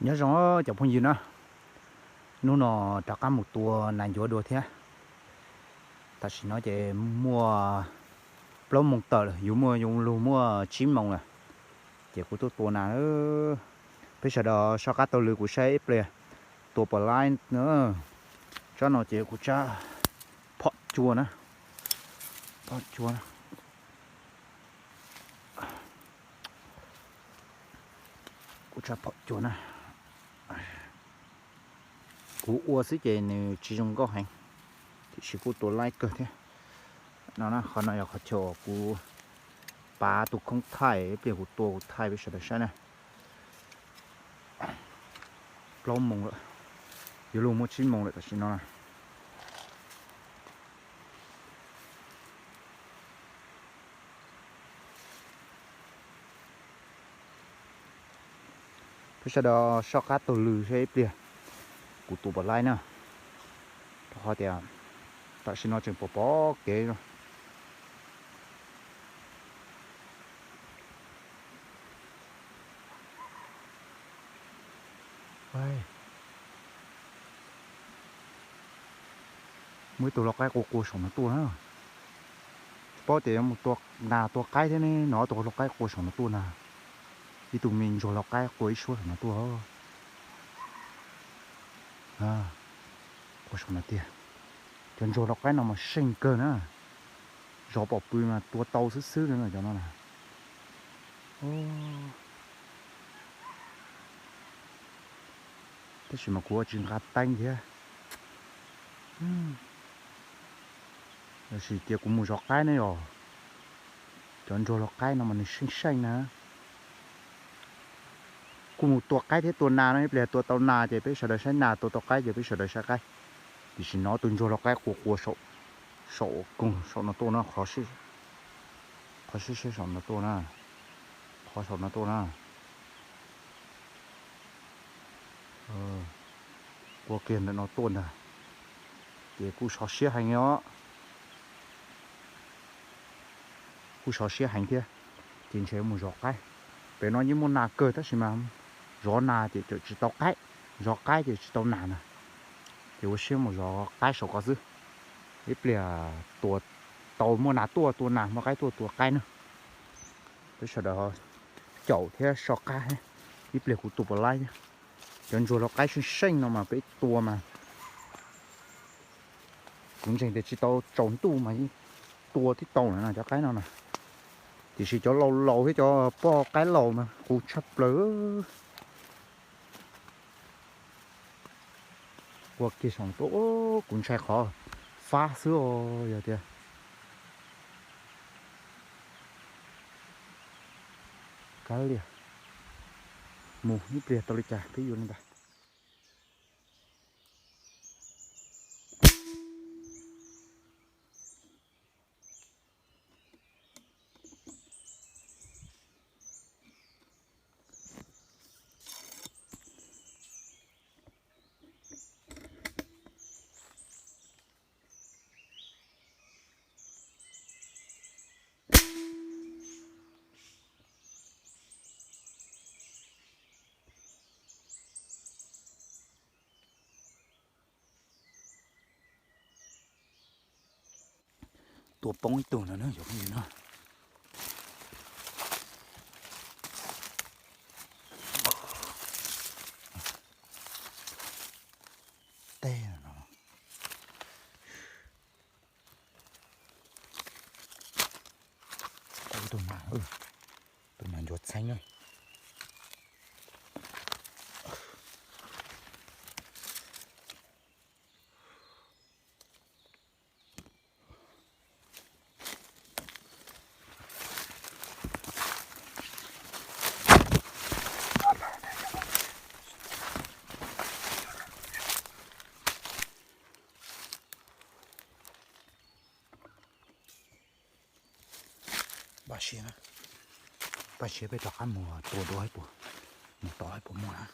Nyob zoo cov phooj ywg na, hnub no rov qab mus tua nas ncuav dua thiab. Tam sim no ces muaj plaub moos tawm lawm, yuav muaj yuav luag muaj tsib moos lawm, ces kuv tuaj tua nas. Peb sawv daws soj qab taug lw kuv saib ib pliag tua puas laib na. Tsab no ces kuv tsab phom cua na, phom cua na. Kuv tsab phom cua na. Kuv ua xwb ces nws tsis zoo nkauj heev, tiam sis kuj tua laib kawg thiab. No na, qhov no yog qhov chaw kuv pav tus khoob thaij, ib pliag kuv tua kuv thaij peb sawv daws saib na. Plaub moos lawm, yuav luag muaj tsib moos lawm tam sim no na. Peb sawv daws soj qab taug lw saib ib pliag kuv tua puas laib na, rau qhov tias tam sim no tseem pom pom kev no. Muaj ib tug lau qaib qua qua saum no tuaj na. Tsis paub tias yuav mus tua nas tua qaib thiab ne, no tus lau qaib qua saum no tuaj na. Ib tug me ntsuag lau qaib qua ib suab saum no tuaj. Qua saum no tiag. Cov ntsuag lau qaib no mas seej kawg na. Zov pom pw mas tua tau xwb xwb li no cov no na. Tab sis mas kuv ua tsis nqa teeb thiab. Tab sis cia kuv mus zov qaib ne yog. Cov ntsuag lau qaib no mas nws seej seej na. Kuj mus tua qaib thiab tua nas no, ib pliag tua tau nas ces peb sawv daws saib nas, tua tau qaib ces peb sawv daws saib qaib. Tiam sis no tus ntsuag lau qaib qua qua saum, saum koog saum no tuaj na, qhov sib sib saum no tuaj na, qhov saum no tuaj na. Qua kiag ntawm no tuaj ntag. Ces kuj sov siab heev os. Kuj sov siab heev thiab. Ces ntshe mus zov qaib. Pem no yeej muaj nas kawg tab sis mas zov nas ces tseem tsis tau qaib, zov qaib ces tsis tau nas na. Ces ua siab mus zov qaib saum ko xwb. Ib pliag tua tau muaj nas tuaj tua nas, muaj qaib tuaj tua qaib na. Peb sawv daws caum thiab soj qab thiab. Ib pliag kuv tua puas laib thiab. Cov ntsuag lau qaib seej seej no mas peb tua mas kuv ntseeg tias tsis tau tsaus ntuj mas yeej tua tib tau lawm no cov qaib no na. Tiam sis cov laus laus thiab cov poj qaib laus mas qus tshaj plaws. Ua kiag saum tuaj, kuv ntshai qhov fab xwb os, yog tias kav liam, mus ib pliag tau li cas peb yuav li ntawd. Tua poob ib tug no na cov phooj ywg na. Teg no. Tus nas, tus nas ncuav txheeb na. Npaj siab, npaj siab peb rov qab mus tua dua ib puas, mus tom ib puas muaj na.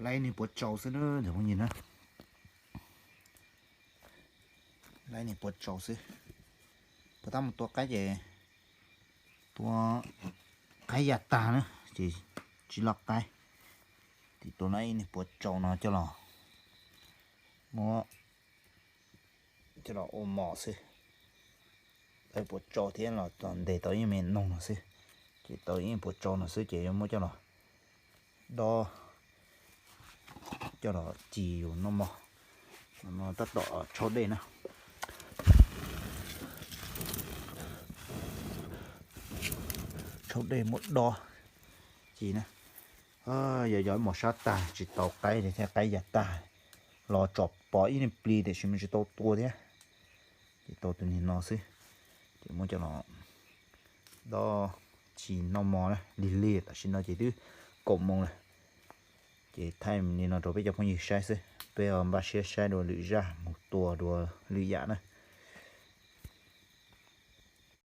Laib niag puav tsau xwb na cov phooj ywg na. Laib niag puav tsau xwb. Puas tab mus tua qaib ces tua qaib ya tag na, ces tsis loj qaib. Ces tua laib niag puav tsau no coj los muab coj los ua mos xwb. Laib puav tsau thiab los ntes tau ib me noog no xwb, ces tau ib puav tsau no xwb ces yuav muab coj los dob, coj los ci yus noj mov. No tab tom tshaub dej na. Tshaub dej muab dob ci na. Yog yog ib mos sab tag tsis tau qaib li thiab, qaib ya tag, los tsom pom ib niag plis tiam sis mas tsis tau tua thiab. Ces tau tus niag no xwb, ces muab coj los dob ci noj mov na. Lig lig tam sim no ces twb kaum moos lawm. Ces thaij li no rau peb cov phooj ywg saib xwb, peb ho npaj siab saib dua lwm zaj mus tua dua lwm yam na.